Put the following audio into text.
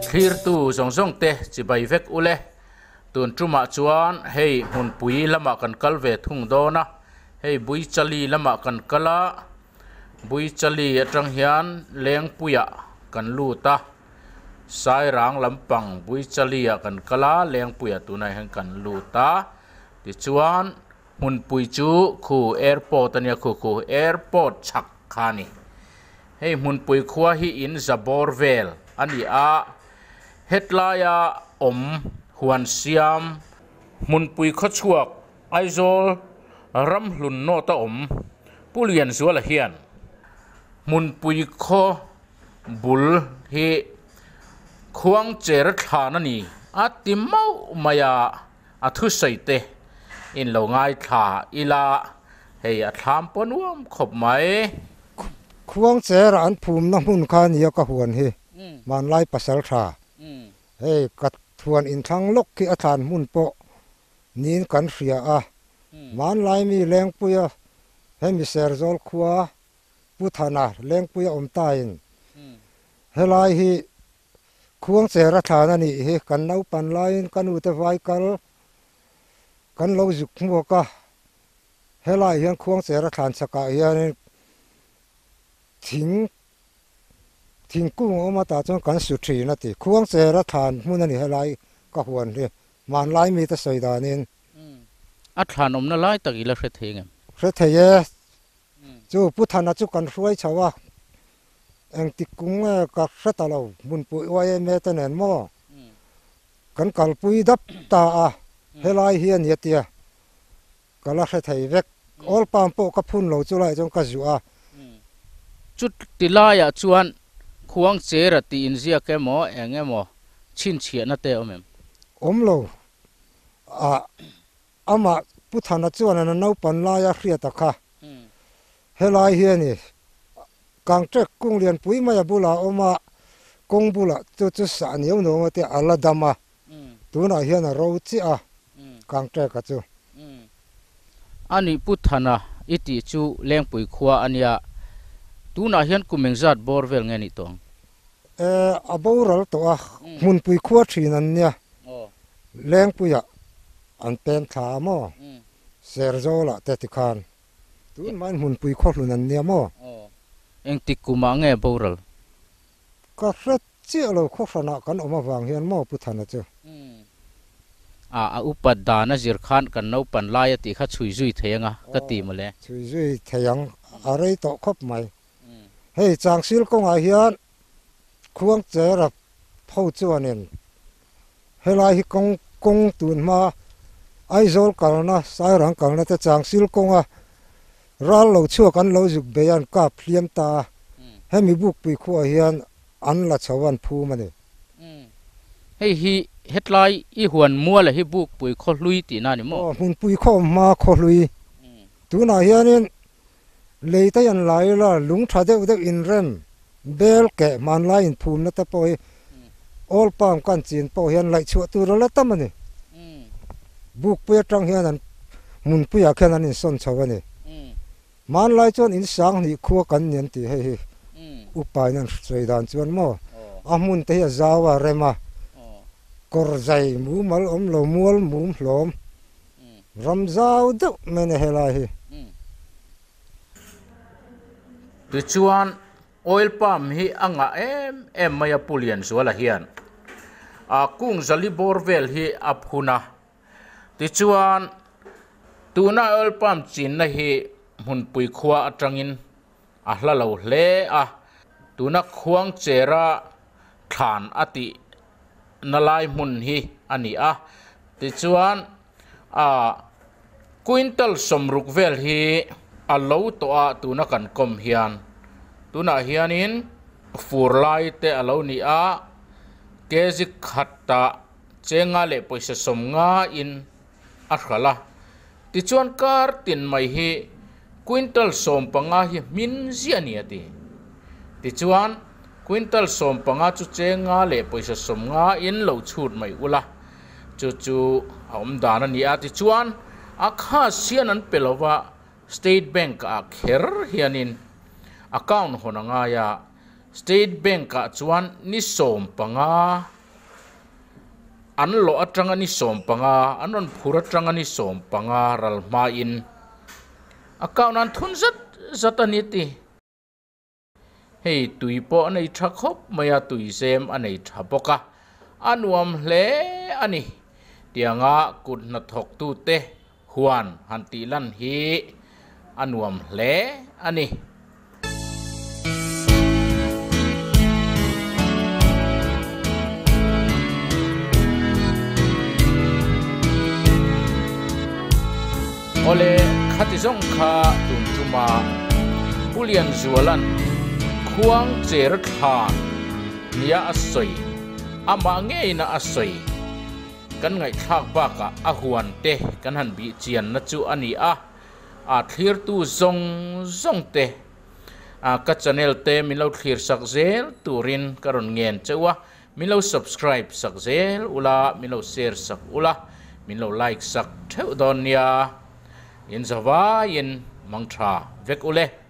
Thlirtu zawng zawng te chibai vek ule. Tun tumah chuan hei hmunpui lamah kan kal ve thung dawn a, hei Buichali lamah kan kal a, Buichali atang hian Lengpuiah kan lut a, Sairang lampang Buichali ah kan kal a, Lengpuiah tunah hian kan lut a, tichuan hmunpui chu khu airport a nia khu khu airport chhak kha a ni. Hei hmunpui khua hi in za bawr vel a ni a, hetlaia awm huan siam hmunpui khawchhuak Aizawl ramhlun nawta awm Pu Lianzuala hian hmunpui khaw bul hi khuang cher thlan a ni a ti mauh mai a. A thusawi te in lo ngaithla ila hei a thlam pawh nuam khawp mai. Khuang cher an phumna hmun kha nia ka huan hi hmanlai pasal tha. Hei ka thuan inthlang lawk khi a thlan hmun pawh niin kan hria a. Hmanlai mi Lengpuia hemi Serzawl khua Pu Thana Lengpuia awm tain helai hi Khuang cher a thlan a nih hi, kan naupan laiin ka nute vai kal kan lo zuk hmuak a, helaiah hian khuang cher a thlan chakah hianin thing thingkung a awm a tah chuan kan su thin a ti. Khuang cher a thlan hmun a ni helai ka huan hi, hmanlai mite sawi danin. A thlan awmna lai tak i la hre thei ngem? Hre thei e, chu Pu Thana chu kan hruai chho a. Engtik kum nge ka hre ta lo, hmunpui yma te nen maw kan kalpui dap ta a, helai hi a nia tia ka la hre thei vek. Oil palm pawh ka phun lo chu laiah chuan ka zuah a. Chuti laiah chuan khuang chera tih inziak emaw eng emaw chhinchhiahna te a awm em? Awm lo. A Amah Pu Thana chuan a naupan laia hriat a kha. Helai hi a ni. Kangtrek kung lianpui mai a bulah a awm a, kawng bulah chu chu sah niau nuam a tia a la dam a. Tunah hian a ro chiah a Kangtrek-a chu. A nih Pu Thana i tih chu Lengpui khua a nia. Tunah hian kum engzat bawr vel nge nih tawh ang? E, a boral tawh a, hmunpui khua thin an nia. Lengpuiah an peng thla a maw? Serzawlah te tikhan. Tun main hmunpui khaw hlun an nia maw? Engtik kumah nge boral? Ka hre chiah lo khaw hranah kan awm avang hian maw Pu Thana chu? A, a upat dan a zir khan kan naupan lai a tih kha chhui zui thei anga ka ti mawle. Chhui zui thei ang, a rei tawh khawp mai. Hei Changsil kawngah hian Khuangchera ho chuanin helai hi kawng kawng tun hma Aizawl kalna Sairang kalna te Changsil kawnga ral lo chhuak an lo zuk bei a an kap hliam ta a, hemi bukpui khuaah hian an la chho a an phum a ni. Hei hi hetlai i huan muala hi bukpui khaw hlui tihna a ni maw? Aw, hmunpui khaw awm hma khaw hlui. Tunah hianin Lei te an la ila, lung tha deuh deuh inrem, bel keh hmanlai inphumna te pawh hi oil palm kan chin pawh hian laihchhuah tur a la tam a ni. Bukpui atang hian an hmunpuiah khian an insawn chho a ni. Hmanlai chuan in sanghnih khua kan ni an tih hei hi upain an sawi dan chuan maw a hmun te hi a zau a rem a, kawr zai mumal awm lo mual mum hlawm. Ram zau deuh mai na helai hi. Tichuan oil palm hi a ngah em em mai a Pu Lianzuala hian a kung zali bawr vel hi a phun a. Tichuan tuna oil palm chinna hi hmunpui khua atangin a hla lo hle a. Tuna khuang chera thlan a tih na lai hmun hi a ni a. Tichuan ah quintal sawmruk vel hi a lo tawh a tuna kan kawm hian tunah hianin fur lai te a lo ni a kg khatah chenga leh pawisa sawmnga in a hralh a. Tichuan kar tin mai hi quintal 15 hi hmin ziah a ni a ti. Tichuan quintal 15 chu chenga leh pawisa 90 in lo chhut mai ula chu chu a awm dan a ni a. Tichuan a khas hian an pe lova State Bank ah kher hianin account hawn a ngai a, State Bank ah chuan ni 15. An lawh atanga ni 15, an rawn phur atanga ni 15 ral hmain account an thun zat zat a ni ti. Hei tui pawh a nei tha khawp mai a, tui zem a nei tha bawk a, a nuam hle a ni. Tianga kut hnathawktute huan han tih lan hi a nuam hle a ni. Awle, khati zawng kha tun tuma Pu Lianzuala'n khuang cher thlan nia a sawi, amah ngeina a sawi. Kan ngaihthlak bakah a huan te kan han bih chianna chu a ni a, a thlirtu zawng zawng te ka channel te min lo thlir sak zel turin ka rawn ngen cheu a, min lo subscribe sak zel ula, min lo share sak ula, min lo like sak theuh dawn nia, in zavaiin mang tha vek ule.